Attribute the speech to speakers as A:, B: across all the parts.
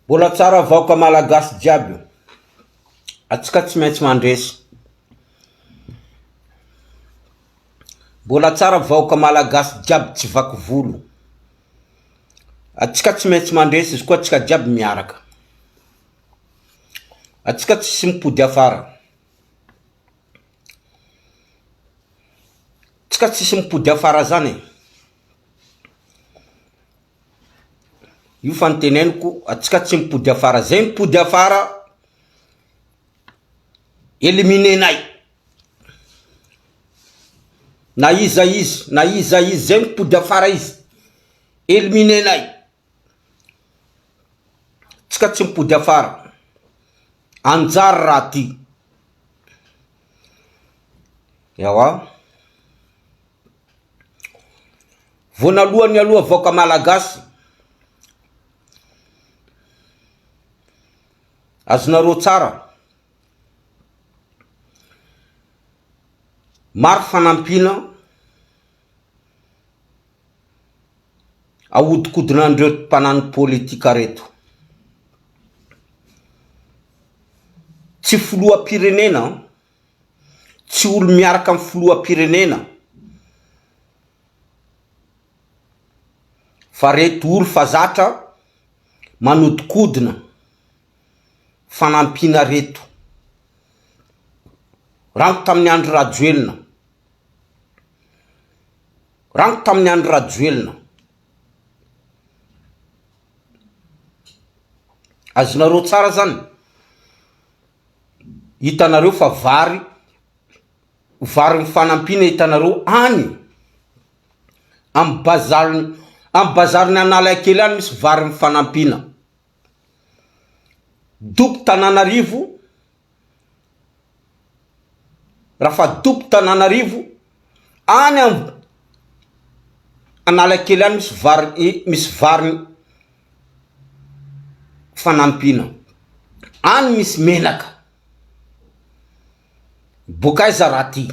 A: Mbola tsara vahoaka malagasy jiaby io. Atsika tsy maintsy mandresy. Mbola tsara vahoaka malagasy jiaby tsy vaky volo. Atsika tsy maintsy mandresy izy koa atsika jiaby miaraka. Atsika tsisy mipody afara. Tsika tsisy mipody afara zany e. Io fa noteneniko, atsika tsy mipody afara, zay mipody afara éliminer-nay, na iza izy na iza izy, zay mipody afara izy éliminer-nay, tsika tsy mipody afara, anjara raha ty, ewa. Voanalohany aloha vaoka malagasy, azonareo tsara, maro fanampiana ahodikodinandreo mpanano politika reto, tsy filoham-pirenena, tsy olo miaraka am filoham-pirenena fa reto olo fa zatra manodikodina fanampiana reto, rango tamin'ny Andry Rajoelina, rango tamin'ny Andry Rajoelina, azonareo tsara zany. Hitanareo fa vary, vary mifanampiana hitanareo any am bazary am bazarin'i Analakely any misy vary mifanampiana. Dobo Tananarivo, raha fa dobo Tananarivo any am Analakely any misy vary misy vary fanampiana. Any misy menaka. Boka aiza raha ty?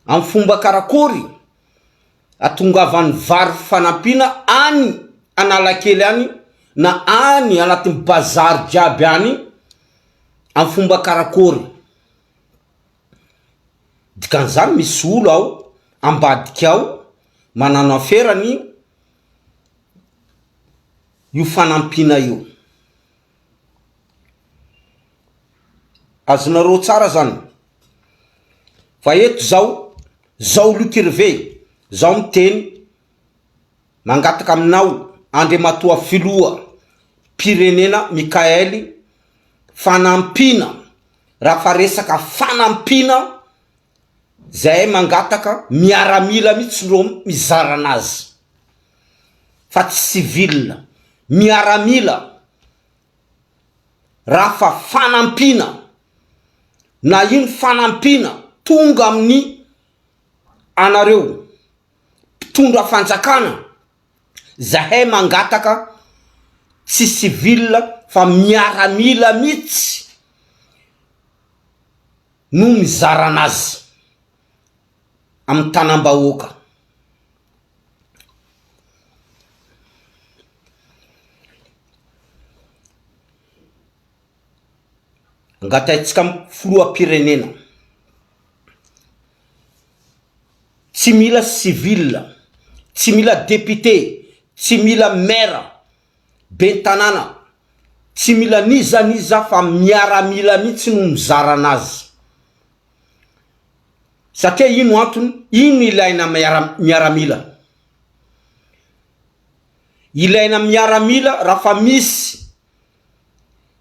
A: Am fomba karakôry atongavan'ny vary fanampiana any Analakely any na any anatin'ny bazary jiaby any am fomba karakôry? Dikan'izany misy olo ao ambadika ao manano aferany io fanampiana io. Azonareo tsara zany fa eto zao, zao Luc Hervé zao miteny mangataka aminao Andriamatoa Filoha pirenena Mickael fanampiana raha fa resaka fanampiana Zahay mangataka miaramila mitsy no mizara anazy fa tsy civil, miaramila raha fa fanampiana na ino fanampiana tonga amin'ny anareo mpitondra fanjakana zahay mangataka tsy civil fa miaramila mitsy. no mizara anazy amin'ny tanam-bahoaka. Angatahintsika amin'ny filoham-pirenena, tsy mila civil, tsy mila député, tsy mila maire, Ben'ny tanàna, tsy mila n'iza n'iza fa miaramila mihitsy no mizara anazy. Satria ino antony, ino ilaina miaramila? Ilaina miaramila raha fa misy,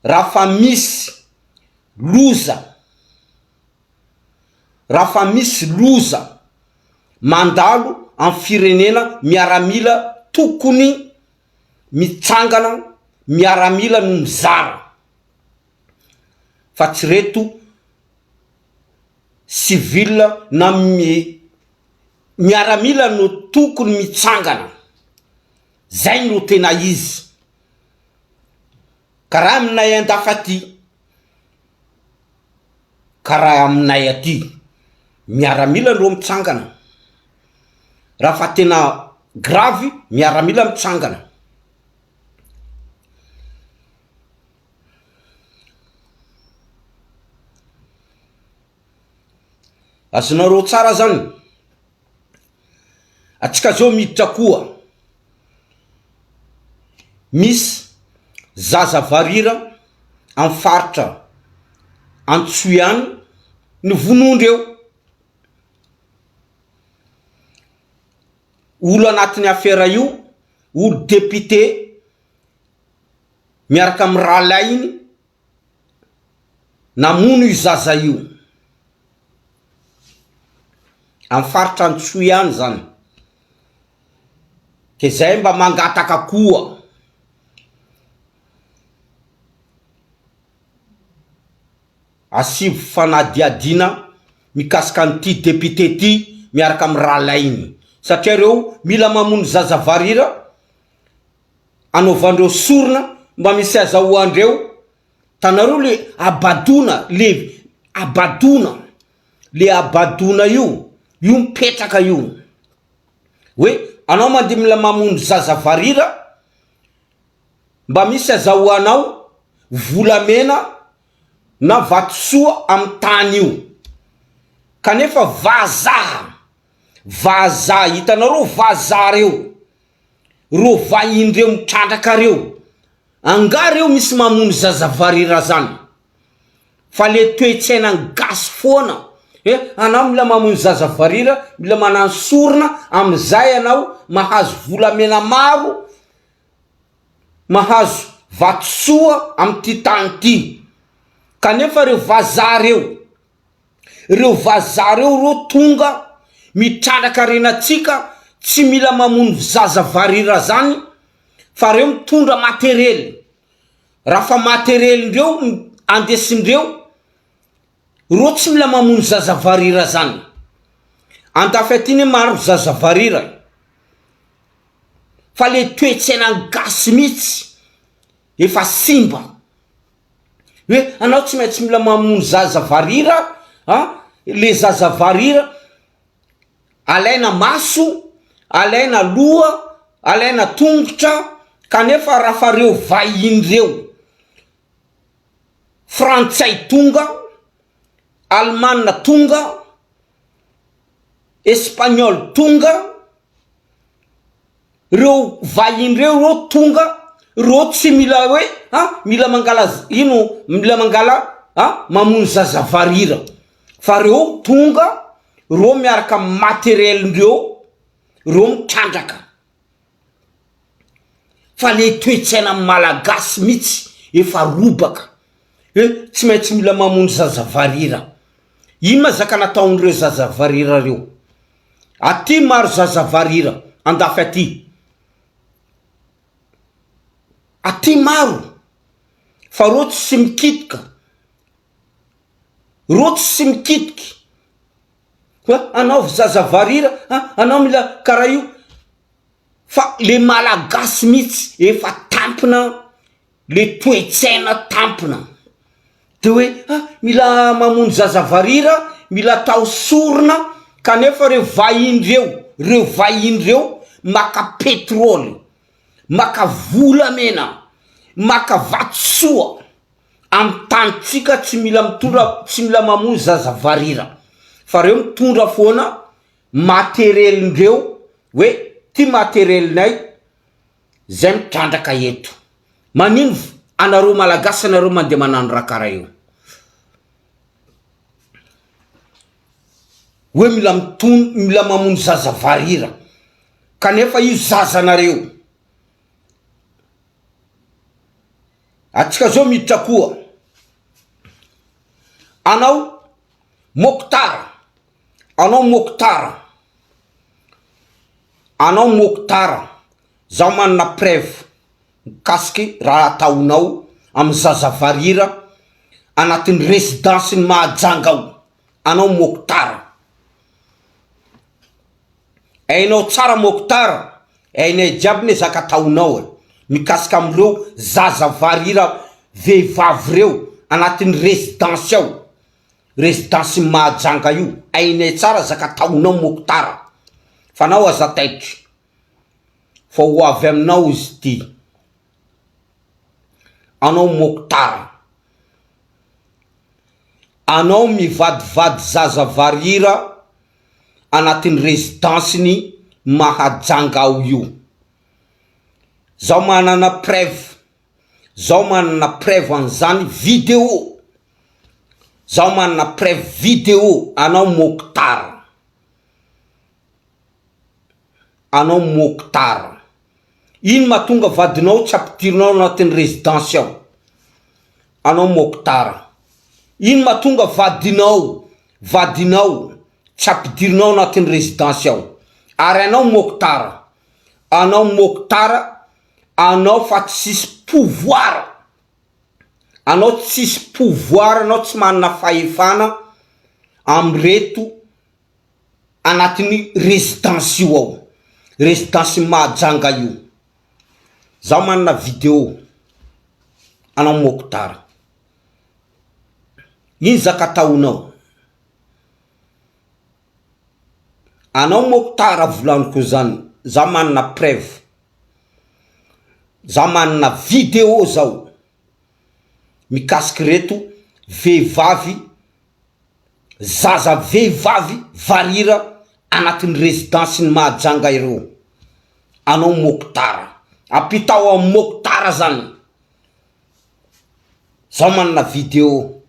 A: raha fa misy loza, raha fa misy loza mandalo amin'ny firenena miaramila tokony mitsangana miaramila no mizara fa tsy reto civil na miaramila no tokony mitsangana zay no tena izy karaha aminay andafy aty karaha aminay aty miaramila no mitsangana raha fa tena gravy miaramila mitsangana. Azonareo tsara zany. Atsika zao miditra koa. Misy zaza varira am faritra Antsohiany ny vonoindreo. Olo anatin'ny afera io, olo député miaraka amin'ny rahalahiny namono io zaza io. Amin'ny faritra Antsohihy any zany. Ke zay mba mangataka koa. Asivo fanadihadiana mikasika an'ity député ity miaraka amin'ny rahalainy satria reo mila mamono zaza varira anaovandreo sorona mba misy azahoandreo tanareo le abadona le abadona le abadona io io mipetraka io hoe anao mandeha mila mamono zaza varira Mba misy azahoanao volamena na vatosoa amin'ny tany io. Kanefa vazaha, vazaha, hitanareo vazaha reo, reo vahiny reo mitrandraka reo, angaha reo misy mamono zaza varira zany? Fa le toe-tsaina ny gasy foana hoe anao mila mamono zaza varira, mila manano sorona amizay anao mahazo volamena maro, mahazo vatosoa amin'ity tany ity, kanefa reo vazaha reo, reo vazaha reo rô tonga mitrandraka harenatsika tsy mila mamono zaza varira zany fa reo mitondra materiely, raha fa materielindreo andesindreo rô tsy mila mamono zaza varira zany, andafy aty ne maro zaza varira. Fa le toe-tsaina gasy mihitsy efa simba, hoe anao tsy maintsy mila mamono zaza varira an, le zaza varira alaina maso, alaina loha, alaina tongotra, kanefa raha fa reo vahiny reo, frantsay tonga, alemana tonga, espagnol tonga, Reo vahiny reo rô tonga rô tsy mila hoe a mila mangala ino mila mangala a mamono zaza varira fa reo tonga rô miaraka am materiel ndreo reo mitrandraka fa le toetsaina malagasy mitsy efa robaka hoe tsy maintsy mila mamono zaza varira ino ma zaka nataondreo zaza varira reo. Aty maro zaza varira andafy aty. Aty maro fa reo tsy mikitika, reo tsy mikitiky hoe anaovy zaza varira a anao mila karaha io fa le malagasy mihitsy efa tampina le toe-tsaina tampona de hoe ah mila mamono zaza varira, mila atao sorona kanefa reo vahiny reo, reo vahiny reo maka petrôly, maka volamena, maka vatosoa amy tanintsika tsy mila mitondra tsy mila mamono zaza varira fa reo mitondra foana materielindreo hoe ty materielinay zay mitrandraka eto. Manino anareo malagasy anareo mandeha manano raha karaha io? Hoe mila mitono mila mamono zaza varira kanefa io zazanareo. Atsika zao miditra koa. Anao Mokhtar, anao Mokhtar. Anao Mokhtar, zaho manana preuve mikasiky raha ataonao amin'ny zaza varira anatin'ny residence ny Mahajanga ao, anao Mokhtar. Hainao tsara Mokhtar, hainay jiaby ne zaka ataonao e, mikasika amin'ireo zaza varira vehivavy reo anatin'ny residence ao. Residence Mahajanga io hainay tsara zaka ataonao Mokhtar fa nao aza taitra fa ho avy aminao izy ity anao Mokhtar. Anao mivadivady zaza varira anatin'ny résidence-ny Mahajanga ao io. Zaho manana preuve, zaho manana preuve an'izany vidéo, zaho manana preuve vidéo anao Mokhtar, anao Mokhtar. Ino mahatonga vadinao tsy ampidirinao anatin'ny résidence ao? Anao Mokhtar. Ino mahatonga vadinao, vadinao tsy ampidirinao anatin'ny résidence ao? Ary anao Mokhtar, anao Mokhtar, anao fa tsisy pouvoir, anao tsisy pouvoir, anao tsy manana fahefana amin'ireto anatin'ny résidence io ao, résidence Mahajanga io, zaho manana vidéo anao Mokhtar, ino zaka ataonao, anao Mokhtar volaniko zany, zaho manana preuve, zaho manana vidéo zaho mikasiky reto vehivavy Zaza vehivavy varira anatin'ny résidence ny Mahajanga ireo. Anao Mokhtar. Ampitao amin'i Mokhtar zany. Zaho manana vidéo.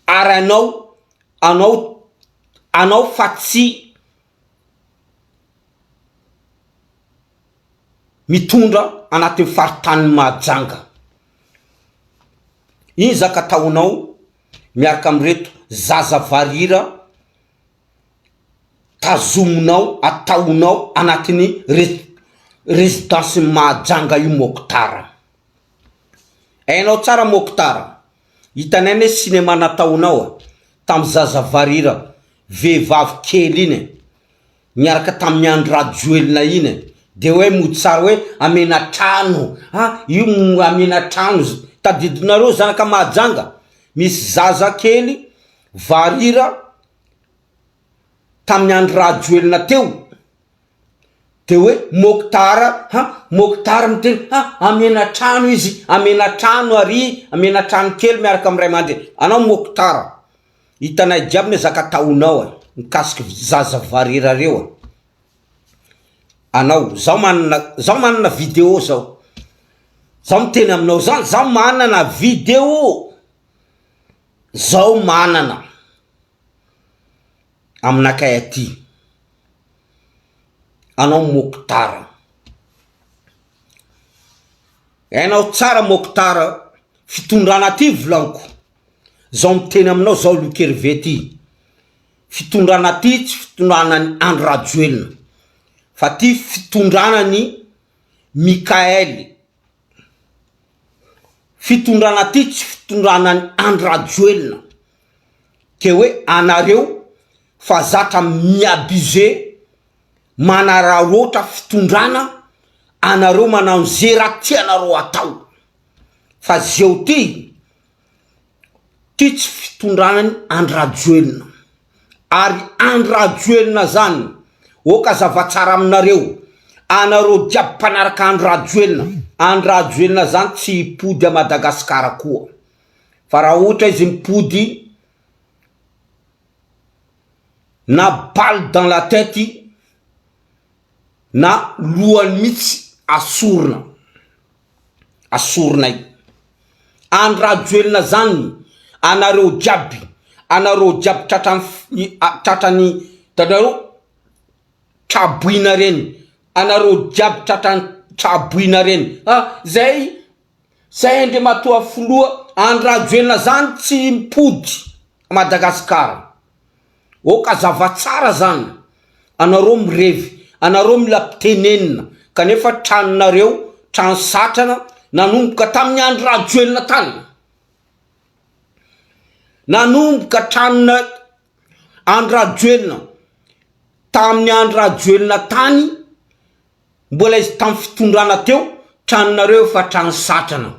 A: Ary anao, anao, anao fa tsy mitondra anatin'ny faritanin'i Mahajanga. Iny zaka ataonao miaraka amin'ireto zaza varira tazominao ataonao anatin'ny résidence Mahajanga io Mokhtar. Hainao tsara Mokhtar, hitanay anie cinéma nataonao e, tamin'ny zaza varira vehivavy kely iny e. niaraka tamin'i Andry Rajoelina iny e, de hoe mody sary hoe amena trano a, io amena trano, tadidinareo zanaka Mahajanga, misy zaza kely varira tamin'i Andry Rajoelina teo, de hoe Mokhtar ha, Mokhtar miteny ha amena trano izy, amena trano ary, amena trano kely miaraka amin'ny ray aman-dreny, anao Mokhtar. Hitanay jiaby ne zaka ataonao e, mikasiky zaza varira reo e, anao, zaho manana zaho manana video zao, zaho miteny aminao zany zaho manana video, zaho manana aminakay aty, anao Mokhtar, hainao tsara Mokhtar fitondrana aty volaniko. Zao miteny aminao zao Luc Hervé ty, fitondrana ty tsy fitondrana an'i Andry Rajoelina fa ty fitondrana an'i Mickaël, fitondrana ty tsy fitondrana an'i Andry Rajoelina, ke hoe anareo fa zatra mi-abuser manararaotra fitondrana anareo manao ze raha tianareo atao fa zeo ty Ty tsy fitondrana ny Andry Rajoelina ary Andry Rajoelina zany ok azava tsara aminareo anareo jiaby mpanaraka Andry Rajoelina Andry Rajoelina zany tsy hipody a Madagascar koa fa raha ohatra izy mipody na balle dans la tête na lohany mitsy asorina. Asorinay. Andry Rajoelina zany anareo jiaby anareo jiaby tratran tratrany hitanareo traboina reny anareo jiaby tratran traboina reny ah zay zay Andriamatoa filoha Andry Rajoelina zany tsy mipody Madagascar. Ok azava tsara zany, anareo mirevy, anareo mila pitenenina kanefa tranonareo trano satrana nanomboka tamin'ny andry rajoelina tany, nanomboka tranona andry rajoelina tamin'ny andry rajoelina tany mbola izy tamin'ny fitondrana teo tranonareo efa trano satrana.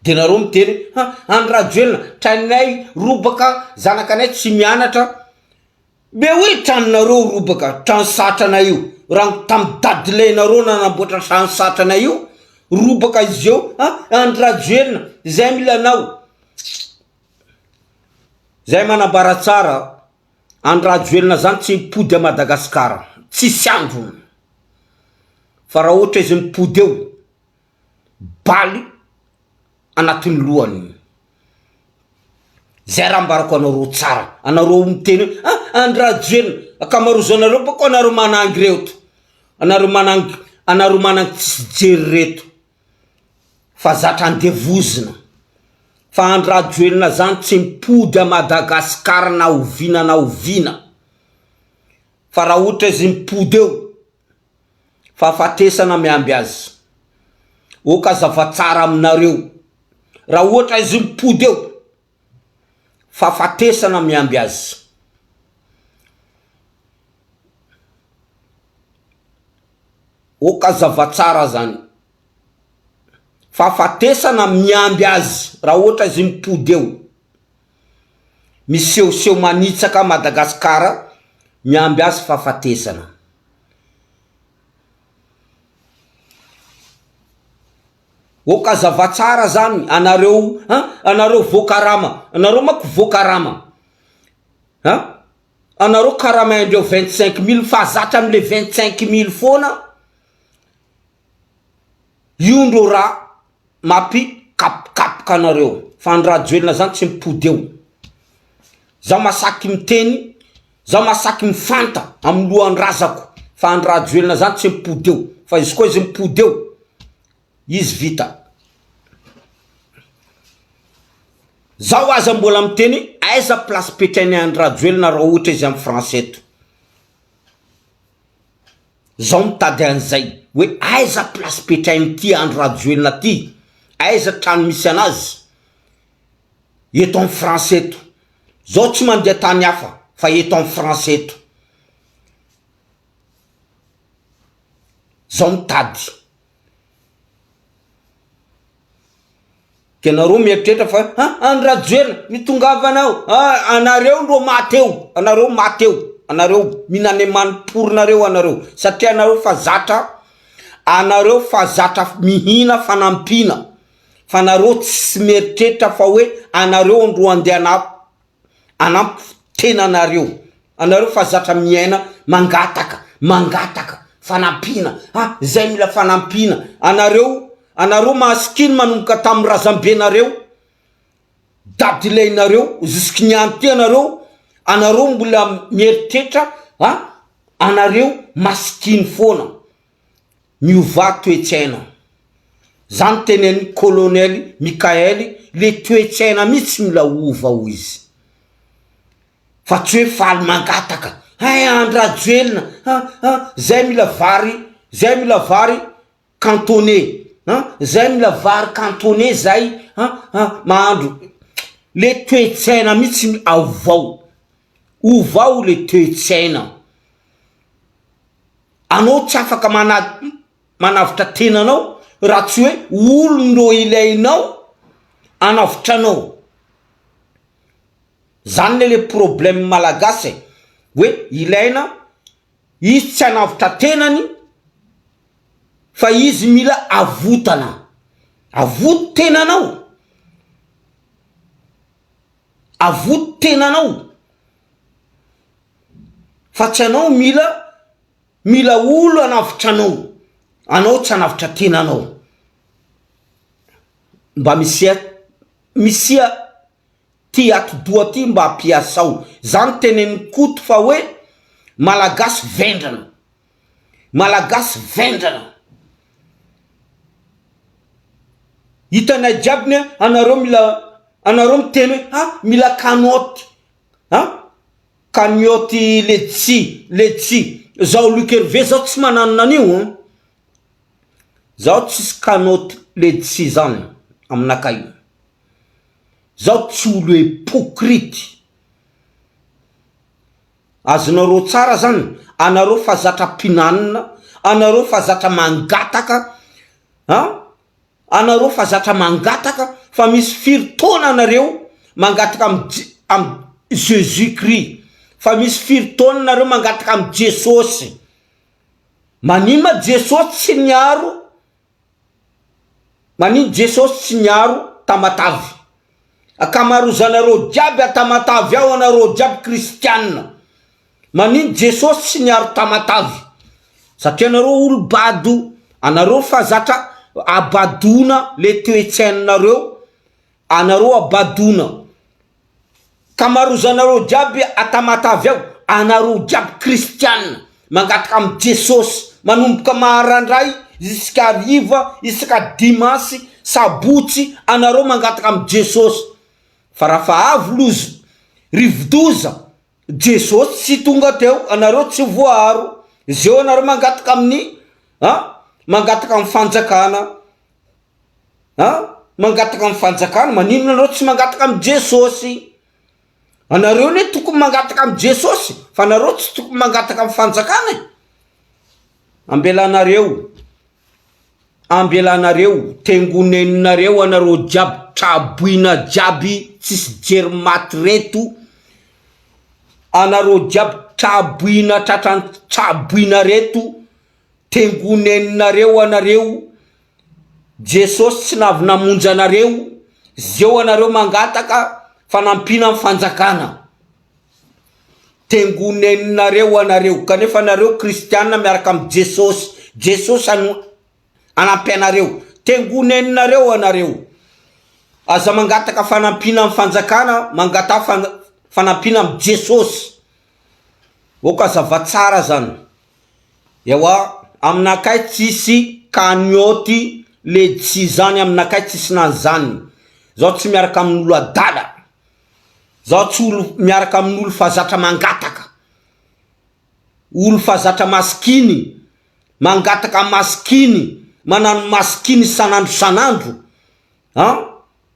A: De nareo miteny ha Andry Rajoelina tranonay robaka zanakanay tsy mianatra be hoe tranonareo robaka trano satrana io raha tamy dadilenareo nanamboatra trano satrana io robaka izy eo ha Andry Rajoelina zay mila anao. Zay manambara tsara, Andry Rajoelina zany tsy hipody a Madagascar, tsisy androny, fa raha ohatra izy mipody eo, baly anatin'ny lohany. Zay raha ambarako anareo tsara, anareo miteny hoe ah Andry Rajoelina, akamarozanareo bako anareo manangy reto, anareo manangy, anareo manangy tsisy jery reto. Fa zatra andevozina. Fa Andry Rajoelina zany tsy mipody a Madagascar na oviana na oviana. Fa raha ohatra izy mipody eo, fahafatesana miamby azy. Ok azava tsara aminareo. Raha ohatra izy mipody eo, fahafatesana miamby azy. Ok azava tsara zany. Fahafatesana miamby azy raha ohatra izy mipody eo. Misehoseho manitsaka Madagascar miamby azy fahafatesana. Ok azava tsara zany anareo an, anareo voakarama, anareo manko voakarama an, anareo karamaindreo 25 mille fa zatra amle 25 mille foana. Io ndro ra mapi kapokapoka anareo fa andry rajoelina zany tsy mipody eo za masaky miteny za masaky mifanta amy lohandrazako fa andry rajoelina zany tsy mipody eo fa izy koa izy mipody eo izy vita zaho aza mbola miteny aiza place petrainy andry rajoelina raha ohatra izy amy france eto. Zao mitady an'izay hoe aiza place petrahin'ity Andry Rajoelina ty, aiza trano misy anazy eto am France eto, zao tsy mandeha tany hafa fa eto am France eto, zao mitady. De nareo mieritreritra fa ha Andry Rajoelina mitongavana ao ah anareo ro maty eo anareo maty eo anareo mihinana manim-porinareo anareo satria anareo fa zatra anareo fa zatra mihina fanampiana fa nareo tsy mieritreritra fa hoe anareo ndro andeha ana anampy tenanareo anareo fa zatra miaina mangataka mangataka fanampiana ah zay mila fanampiana anareo anareo masikiny manomboka tamin'ny razambenareo dadilainareo jusque niany ty anareo anareo mbola mieritreritra ah anareo masikiny foana Miovà toe-tsaina. Zany tenen'i colonel Mickaël le toe-tsaina mihitsy mila ova hoy izy. Fa tsy hoe faly mangataka, hay Andry Rajoelina ha ha zay mila vary zay mila vary cantonais ha zay mila vary cantonais zay ha ha mahandro. Le toe-tsaina mihitsy aovao, ovao le toe-tsaina. Anao tsy afaka mana- manavotra tenanao raha tsy hoe olon no ilainao hanavotra anao. Zany ne le problème malagasy e, hoe ilaina izy tsy hanavotra tenany fa izy mila avotana, avoto tenanao, avoto tenanao. Fa tsy anao mila mila olo hanavotra anao, anao tsy hanavotra tena anao. Mba misia misia ty atidoha ty mba ampiasao. Zany tenenin'i Koto fa hoe malagasy vendrana, malagasy vendrana. Hitanay jiaby ny anareo mila anareo miteny hoe ha mila canotte ha. Cagnotte letchi letchi zaho Luc Hervé zaho tsy mananona an'io an! Zaho tsisy cagnotte letchi zany aminakahy io, zaho tsy olo hypocrite, azonareo tsara zany, anareo fa zatra mpinanona, anareo fa zatra mangataka an! Anareo fa zatra mangataka fa misy firy taona anareo mangataka am am Jesus Christ fa misy firy taona nareo mangataka am Jesosy manino ma Jesosy tsy niaro manino Jesosy tsy niaro Tamatave. Akamarozanareo jiaby a Tamatave ao anareo jiaby kristianina. Manino Jesosy tsy niaro Tamatave? Satria anareo olo bado, anareo fa zatra abadoana le toe-tsainareo, anareo abadoana. Kamarozanareo jiaby a Tamatave ao, anareo jiaby kristianina, mangataka am Jesosy, manomboka maharandray jusqu'à hariva, isaka dimanche, sabotsy, anareo mangataka am Jesosy. Fa raha fa avy loza, rivodoza, Jesosy tsy tonga teo, anareo tsy voaaro, zeo anareo mangataka amin'ny an, mangataka amin'ny fanjakana, an, mangataka amin'ny fanjakana, maninona anareo tsy mangataka amin'i Jesosy? Anareo anie tokony mangataka amin'i Jesosy, fa anareo tsy tokony mangataka amin'ny fanjakana e! Ambelanareo. Ambelanareo tengoneninareo anareo jiaby traboina jiaby tsisy jery maty reto anareo jiaby traboina tratran traboina reto tengoneninareo anareo Jesosy tsy navy namonjy anareo zeo anareo mangataka fanampiana am fanjakana Tengoneninareo anareo kanefa nareo kristiana miaraka am Jesosy, Jesosy ano anampy anareo, tengoneninareo anareo, aza mangataka fanampiana am fanjakana, mangataha fan fanampiana am Jesosy, ok azava tsara zany, ewa aminakay tsisy cagnotte le tsy zany aminakay tsisy nanzany, zaho tsy miaraka amin'olo adala. Zaho tsy olo miaraka amin'olo fa zatra mangataka, olo fa zatra masikiny, mangataka masikiny, manano masikiny isan'andro isan'andro an,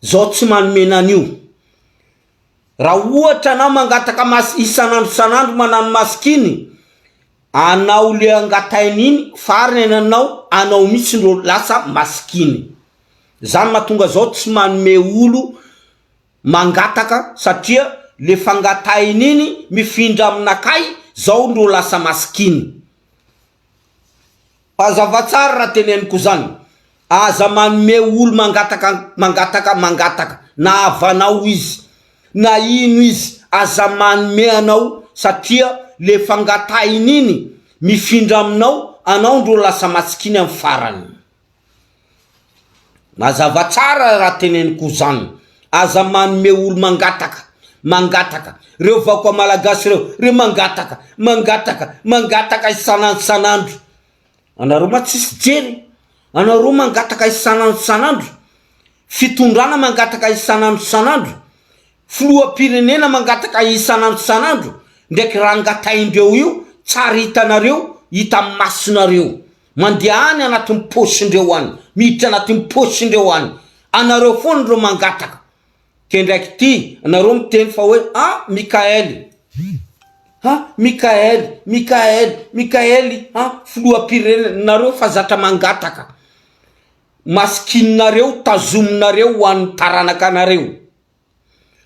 A: zaho tsy manome nan'io, raha ohatra anao mangataka mas- isan'andro isan'andro manano masikiny, anao le angatainy iny farany anao anao mihitsy no lasa masikiny, zany mahatonga zaho tsy manome olo mangataka satria le fangatahiny iny mifindra aminakay zao ndro lasa masikiny. Mazava tsara raha teneniko zany, aza manome olo mangataka mangataka mangataka na havanao izy na ino izy aza manome anao satria le fangatahiny iny mifindra aminao anao ndro lasa masikiny am farany. Mazava tsara raha teneniko zany, aza manome olo mangataka, mangataka, reo vahoaka malagasy reo, reo mangataka, mangataka, mangataka isan'andro isan'andro, anareo ma tsisy jery, anareo mangataka isan'andro isan'andro, fitondrana mangataka isan'andro isan'andro, Filoham-pirenena mangataka isan'andro isan'andro ndraiky raha angatahin-dreo io tsary hitanareo hita masonareo mandeha any anatin'ny paosindreo any miditra anatin'ny paosindreo any anareo foana ireo mangataka ke ndraiky ty anareo miteny fa hoe ah Mickaël ah Mickaël Mickaël Mickaël ah filoham-pirenena nareo fa zatra mangataka masikininareo tazominareo ho an'ny taranaka anareo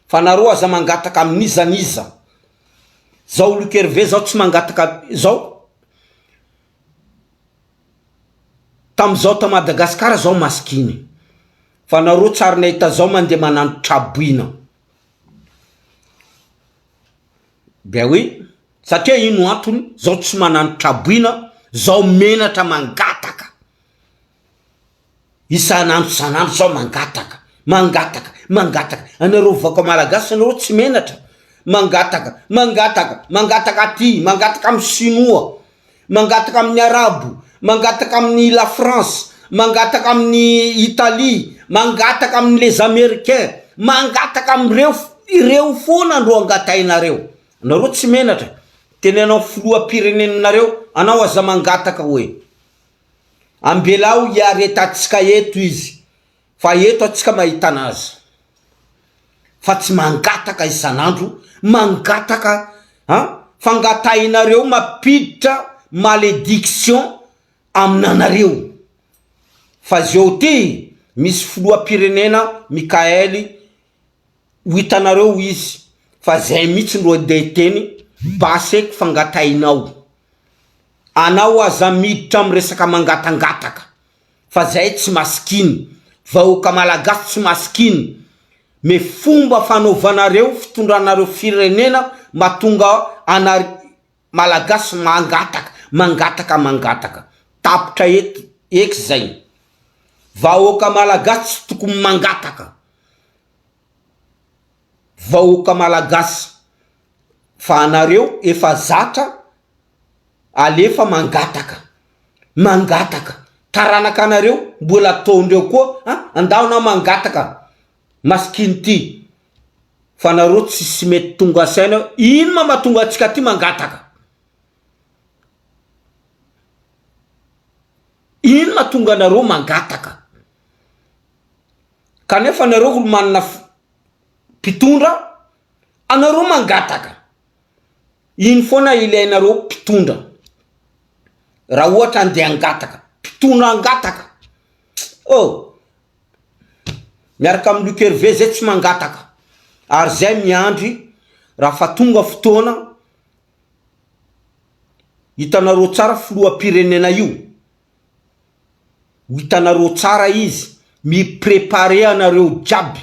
A: Fa nareo aza mangataka amin'iza n'iza. Zao Luc Hervé zao tsy mangataka zao tamizao ta Madagascar zao masikiny. Fa nareo tsary nahita zao mandeha manano traboina. Ben oui, satria ino antony zao tsy manano traboina, zao menatra mangataka. Isan'andro isan'andro zao mangataka, mangataka, mangataka, anareo vahoaka malagasy anareo tsy menatra, mangataka, mangataka, mangataka aty, mangataka amin'ny sinoa, mangataka amin'ny arabo, mangataka amin'ny la France, mangataka amin'ny Italie, mangataka amin'ny les americains, mangataka amin'ireo ireo foana no angatahinareo, anareo tsy menatra, tenenao filoham-pirenenareo, anao aza mangataka hoe. Ambelao hiaretantsika eto izy fa eto atsika mahita anazy fa tsy mangataka isan'andro mangataka an fangatahinareo mampiditra malediction aminanareo fa zeo ty misy filoham-pirenena Mickael ho hitanareo izy fa zay mihitsy no andeha hiteny basy eky fangatahinao Anao aza miditra am resaka mangatangataka fa zahay tsy masikiny, vahoaka malagasy tsy masikiny. Mais fomba fanaovanareo fitondranareo firenena mahatonga anary Malagasy mangataka mangataka mangataka. Tapitra eto eky zay. Vahoaka Malagasy tsy tokony mangataka. Vahoaka Malagasy fa anareo efa zatra alefa mangataka mangataka taranaka anareo mbola ataondreo koa a andao anao mangataka masikiny ty fa nareo tsisy mety tonga saina hoe ino ma mahatonga antsika ty mangataka ino mahatonga anareo mangataka kanefa nareo olo manana mpitondra anareo mangataka Iny foana ilainareo mpitondra raha ohatra andeha hangataka, mpitondra hangataka oh! Miaraka amin'i Luc Hervé zay tsy mangataka ary zay miandry raha fa tonga fotoana hitanareo tsara filoham-pirenena io, ho hitanareo tsara izy mi-preparer anareo jiaby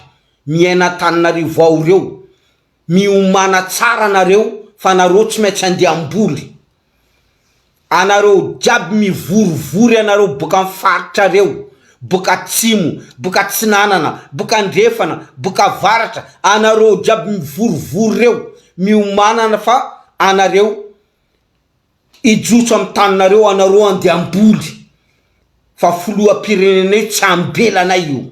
A: miaina Antananarivo ao reo. Miomàna tsara nareo fa nareo tsy maintsy andeha hamboly. Anareo jiaby mivorivory anareo boka am faritra reo, boka atsimo, boka atsinanana, boka andrefana, boka avaratra, anareo jiaby mivorivory reo, miomanana fa anareo hijotso am taninareo anareo andeha hamboly fa filoham-pirenena io tsy ambelanay io.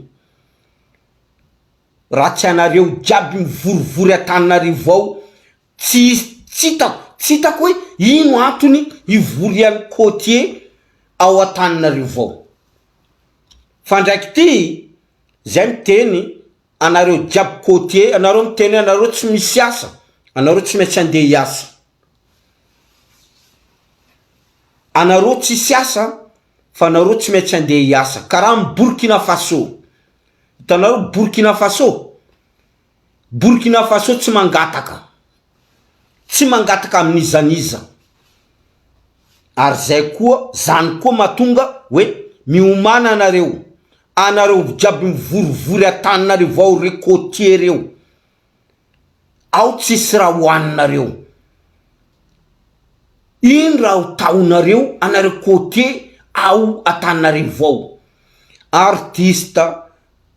A: Raha tsy anareo jiaby mivorivory Antananarivo ao tsy hisy tsy hitako tsy hitako hoe ino antony hivorian'ny côtier ao Antananarivo ao. Fa ndraiky ty zay miteny anareo jiaby côtier anareo miteny hoe anareo tsy misy asa anareo tsy maintsy andeha hiasa. Anareo tsisy asa fa anareo tsy maintsy andeha hiasa karaha am Burkina Faso. Hitanareo Burkina Faso? Burkina Faso tsy mangataka. Tsy mangataka amin'iza n'iza. Ary zay koa, zany koa mahatonga hoe miomàna anareo, anareo jiaby mivorivory an-taninareo ao reo côtier reo. Ao tsisy raha hoaninareo. Ino raha ho taonareo anareo côtier ao Antananarivo ao? Artiste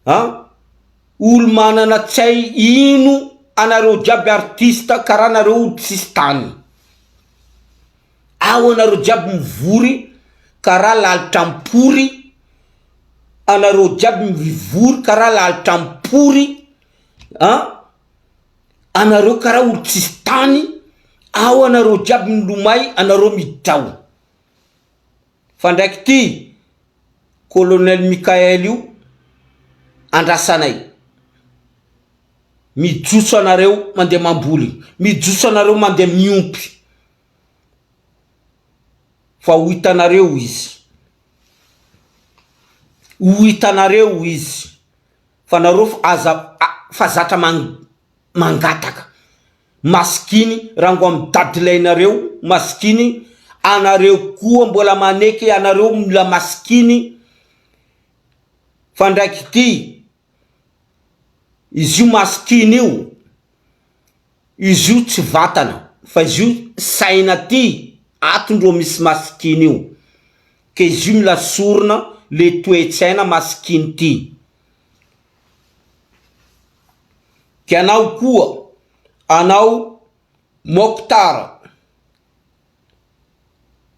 A: an! Olo manana tsy hay ino anareo jiaby artiste karaha nareo olo tsisy tany. Ao anareo jiaby mivory karaha lalitra ampory, anareo jiaby mivory karaha lalitra ampory an! Anareo karaha olo tsisy tany, ao anareo jiaby milomay anareo miditra ao. Fa ndraiky ty colonel Mickael io andrasanay, mijotso anareo mandeha mamboly, mijotso anareo mandeha miompy, fa ho hitanareo izy, ho hitanareo izy. Fa nareo aza fa zatra mangataka. Masikiny rango am dadilainareo masikiny anareo koa mbola maneky anareo mila masikiny fa ndraiky ty izy io masikiny io izy io tsy vatana fa izy io saina ty ato ndro misy masikiny io ke izy io mila sorona le toetsaina masikiny ty. Ke anao koa, anao Mokhtar,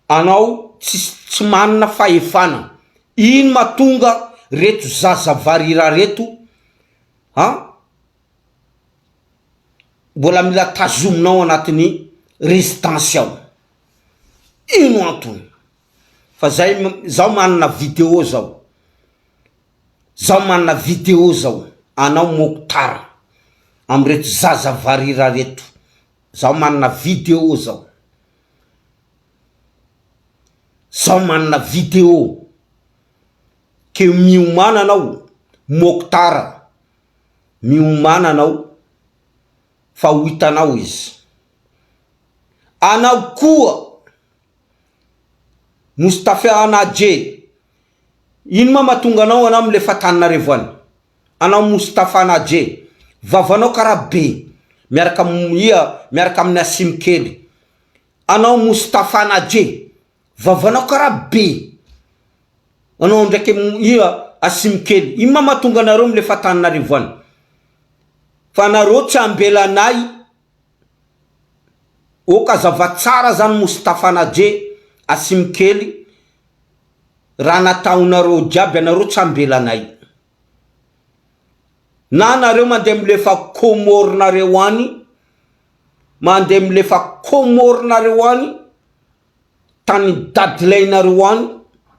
A: anao tsisy tsy manana fahefana, ino mahatonga reto zaza varira reto an, mbola mila tazominao anatin'ny residence ao, ino antony? Fa zay zaho manana video zao. Zaho manana video zao anao Mokhtar amreto zaza varira reto zaho manana video zao zaho manana video ke miomana anao Mokhtar miomana anao fa ho hitanao izy anao koa Moustapha Nadje Ino ma mahatonga anao anao milefa Antananarivo any? Anao Moustapha Nadje. Vavanao karaha be miaraka am ia miaraka amin'ny Asim kely. Anao Moustapha Nadje, vavanao karaha be. Anao ndraiky ia Asim kely. Ino ma mahatonga anareo milefa Antananarivo any? Fa nareo tsy ambelanay Ok azava tsara zany Moustapha Nadje, Asim kely, raha nataonareo jiaby anareo tsy ambelanay. Na nareo mandeha milefa Comore nareo any, mandeha milefa Comore nareo any, tany dadilainareo any,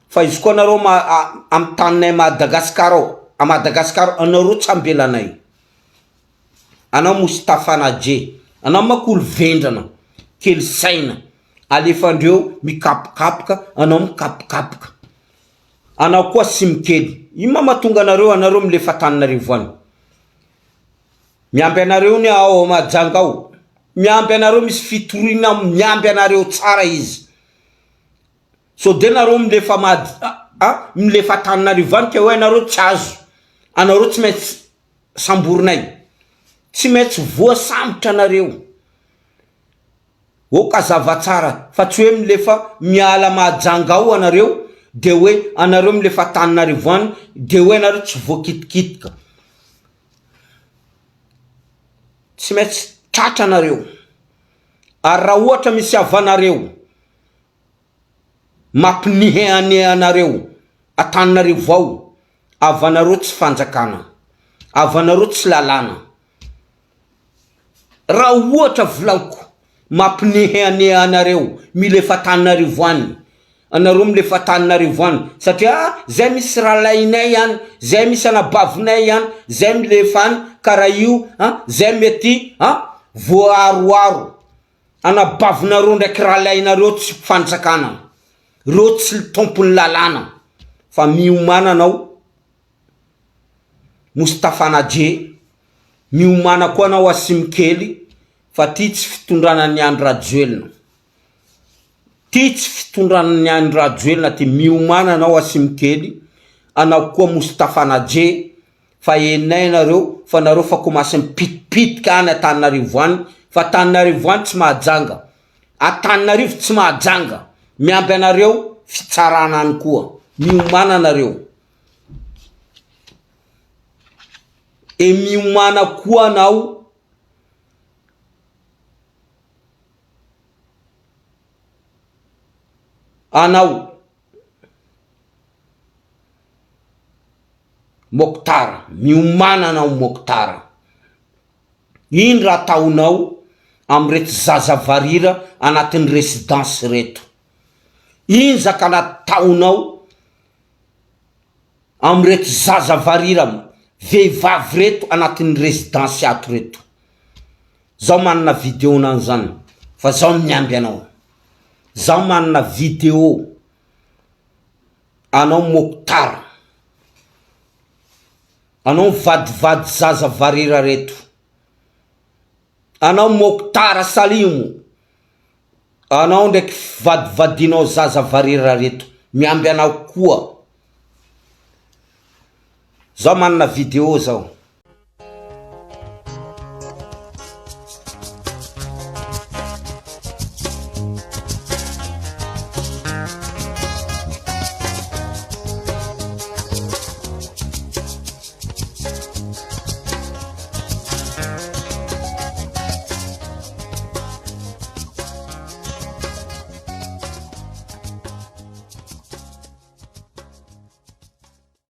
A: fa izy koa nareo ma- amy taninay Madagascar ao, a Madagascar anareo tsy ambelanay. Anao Moustapha Nadje, anao manko olo vendrana, kely saina, alefandreo mikapokapoka, anao mikapokapoka. Anao koa sim kely. Ino ma mahatonga anareo anareo milefa Antananarivo any? Miamby anareo ny ao Mahajanga ao. Miamby anareo misy fitoriana miamby anareo tsara izy. Sao de nareo milefa Mad a milefa Antananarivo any ke hoe anareo tsy azo. Anareo tsy maintsy samborinay. Tsy maintsy voasambotra anareo. Ok hazava tsara fa tsy hoe milefa miala Mahajanga ao anareo de hoe anareo milefa Antananarivo any de hoe anareo tsy voakitikitika. Tsy maintsy tratra anareo. Ary raha ohatra misy havanareo mampiniheaneha anareo Antananarivo ao, havanareo tsy fanjakana, havanareo tsy lalàna. Raha ohatra volaniko mampinehaneha anareo milefa Antananarivo any, anareo milefa Antananarivo any satria ah zay misy rahalahinay any, zay misy anabavinay any, zay milefa any karaha io an, zay mety an voaaroaro, anabavinareo ndraiky rahalahinareo tsy fanjakana, reo tsy tompon'ny lalàna fa miomàna anao. Moustapha Nadje, miomàna koa anao Asim kely fa ty tsy fitondrana an'i Andry Rajoelina, ty tsy fitondrana an'i Andry Rajoelina ty, miomàna anao Asim kely, anao koa Moustapha Nadje fa henay nareo fa nareo fa komasy mipitipitika any Antananarivo any fa Antananarivo any tsy Mahajanga, Antananarivo tsy Mahajanga, miamby anareo fitsarana any koa, miomàna nareo. E miomàna koa anao anao Mokhtar, miomàna anao Mokhtar. Ino raha ataonao amin'ireto zaza varira anatin'ny résidence ireto? Ino zaka nataonao amin'ireto zaza varira vehivavy reto anatin'ny résidence ato reto? Zaho manana video an'zany fa zaho miamby anao, zaho manana video anao Mokhtar. Anao mivadivady zaza varira reto. Anao Mokhtar Salimo. Anao ndraiky fivadivadinao zaza varira reto. Miamby anao koa. Zaho manana video zao.